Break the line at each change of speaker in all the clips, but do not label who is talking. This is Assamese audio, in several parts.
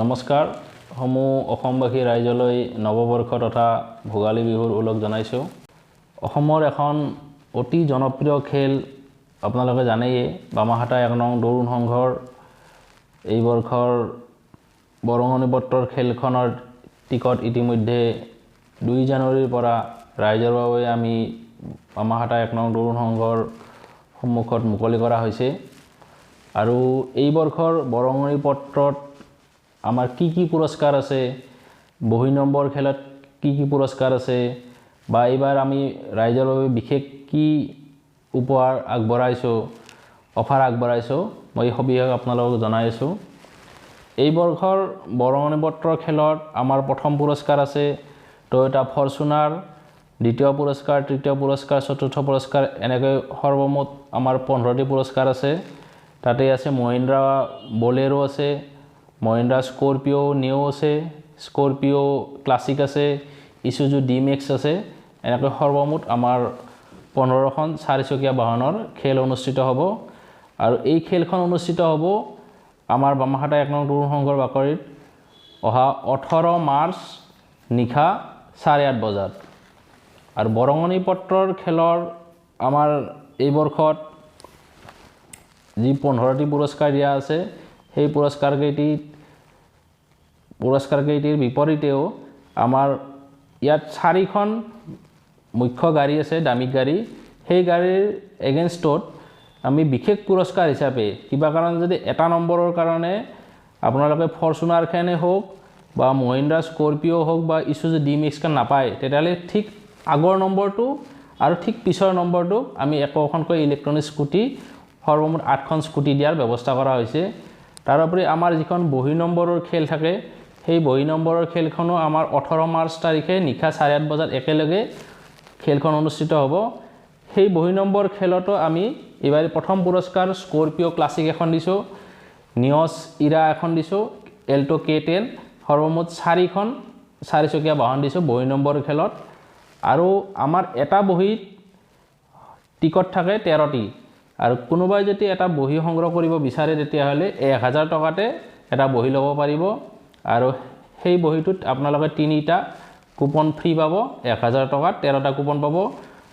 নমস্কাৰ, সমূহ অসমবাসী ৰাইজলৈ নৱবৰ্ষ তথা ভোগালী বিহুৰ ওলগ জনাইছোঁ। অসমৰ এখন অতি জনপ্ৰিয় খেল আপোনালোকে জানেই, বামাহাটা 1 নং তৰুণ সংঘৰ এই বৰ্ষৰ বৰঙণি পত্ৰৰ খেলখনৰ টিকট ইতিমধ্যে 2 জানুৱাৰীৰ পৰা ৰাইজৰ বাবে আমি বামাহাটা 1 নং তৰুণ সংঘৰ সন্মুখত মুকলি কৰা হৈছে। আৰু এই বৰ্ষৰ বৰঙণি পত্ৰত আমাৰ কি কি পুৰস্কাৰ আছে, বহী নম্বৰ খেলত কি কি পুৰস্কাৰ আছে, বা এইবাৰ আমি ৰাইজৰ বাবে বিশেষ কি উপহাৰ আগবঢ়াইছোঁ, অফাৰ আগবঢ়াইছোঁ, মই সবিশেষ আপোনালোকক জনাই আছোঁ। এই বৰ্ষৰ বৰঙণি পত্ৰৰ খেলত আমাৰ প্ৰথম পুৰস্কাৰ আছে টয়োটা ফৰচুনাৰ, দ্বিতীয় পুৰস্কাৰ, তৃতীয় পুৰস্কাৰ, চতুৰ্থ পুৰস্কাৰ, এনেকৈ সৰ্বমুঠ আমাৰ 15টি পুৰস্কাৰ আছে। তাতে আছে মহিন্দ্ৰা বলেৰো আছে, মহিন্দ্ৰা স্কৰপিঅ' নিঅ' আছে, স্কৰপিঅ' ক্লাছিক আছে, ইচুজু ডি মেক্স আছে। এনেকৈ সৰ্বমুঠ আমাৰ 15খন চাৰিচকীয়া বাহনৰ খেল অনুষ্ঠিত হ'ব। আৰু এই খেলখন অনুষ্ঠিত হ'ব আমাৰ বামাহাটা 1 নং তৰুণ সংঘৰ বাকৰিত অহা 18 মাৰ্চ নিশা 8:30 বজাত। আৰু বৰঙণি পত্ৰৰ খেলৰ আমাৰ এই বৰ্ষত যি 15টি পুৰস্কাৰ দিয়া আছে, সেই পুৰস্কাৰকেইটিৰ বিপৰীতেও আমাৰ ইয়াত 4খন মুখ্য গাড়ী আছে, দামী গাড়ী। সেই গাড়ীৰ এগেইনষ্টত আমি বিশেষ পুৰস্কাৰ হিচাপে কিবা কাৰণত যদি এটা নম্বৰৰ কাৰণে আপোনালোকে ফৰচুনাৰখনে হওক বা মহিন্দ্ৰা স্কৰপিঅ' হওক বা ইচুজু ডি মেক্সখন নাপায়, তেতিয়াহ'লে ঠিক আগৰ নম্বৰটো আৰু ঠিক পিছৰ নম্বৰটো আমি একোখনকৈ ইলেক্ট্ৰনিক স্কুটি, সৰ্বমুঠ 8খন স্কুটি দিয়াৰ ব্যৱস্থা কৰা হৈছে। তাৰোপৰি আমাৰ যিখন বহী নম্বৰৰ খেল থাকে, সেই বহী নম্বৰৰ খেলখনো আমাৰ 18 মাৰ্চ তাৰিখে নিশা 8:30 বজাত একেলগে খেলখন অনুষ্ঠিত হ'ব। সেই বহী নম্বৰ খেলতো আমি এইবাৰ প্ৰথম পুৰস্কাৰ স্কৰপিঅ' ক্লাছিক এখন দিছোঁ, নিয়ছ ইৰা এখন দিছোঁ, এল্ট' K10, সৰ্বমুঠ 4খন চাৰিচকীয়া বাহন দিছোঁ বহী নম্বৰ খেলত। আৰু আমাৰ এটা বহীত টিকট থাকে 13টি, আৰু কোনোবাই যদি এটা বহী সংগ্ৰহ কৰিব বিচাৰে তেতিয়াহ'লে 1000 টকাতে এটা বহী ল'ব পাৰিব। আৰু সেই বহীটোত আপোনালোকে 3টা কুপন ফ্ৰী পাব, 1000 টকাত 13টা কুপন পাব।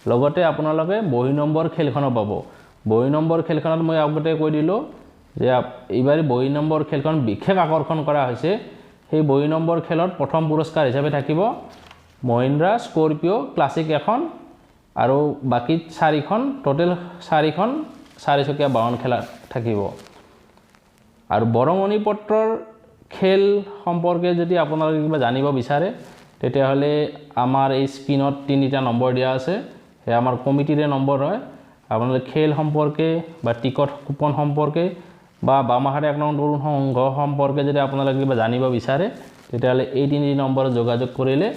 লগতে আপোনালোকে বহী নম্বৰ খেলখনো পাব। বহী নম্বৰ খেলখনত মই আগতে কৈ দিলোঁ যে এইবাৰ বহী নম্বৰ খেলখন বিশেষ আকৰ্ষণ কৰা হৈছে। সেই বহী নম্বৰ খেলত প্ৰথম পুৰস্কাৰ হিচাপে থাকিব মহিন্দ্ৰা স্কৰপিঅ' ক্লাছিক এখন, আৰু বাকী 4খন, টোটেল 4খন চাৰিচকীয়া বাহন খেলা থাকিব। আৰু বৰঙণি পত্ৰৰ খেল সম্পৰ্কে যদি আপোনালোকে কিবা জানিব বিচাৰে তেতিয়াহ'লে আমাৰ এই স্ক্ৰীণত 3টা নম্বৰ দিয়া আছে, সেয়া আমাৰ কমিটিৰে নম্বৰ হয়। আপোনালোকে খেল সম্পৰ্কে বা টিকট কুপন সম্পৰ্কে বা বামাহাটা 1 নং তৰুণ সংঘ সম্পৰ্কে যদি আপোনালোকে কিবা জানিব বিচাৰে তেতিয়াহ'লে এই 3 নম্বৰত যোগাযোগ কৰিলে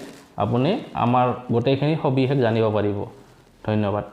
আপুনি আমাৰ গোটেইখিনি সবিশেষ জানিব পাৰিব। ধন্যবাদ।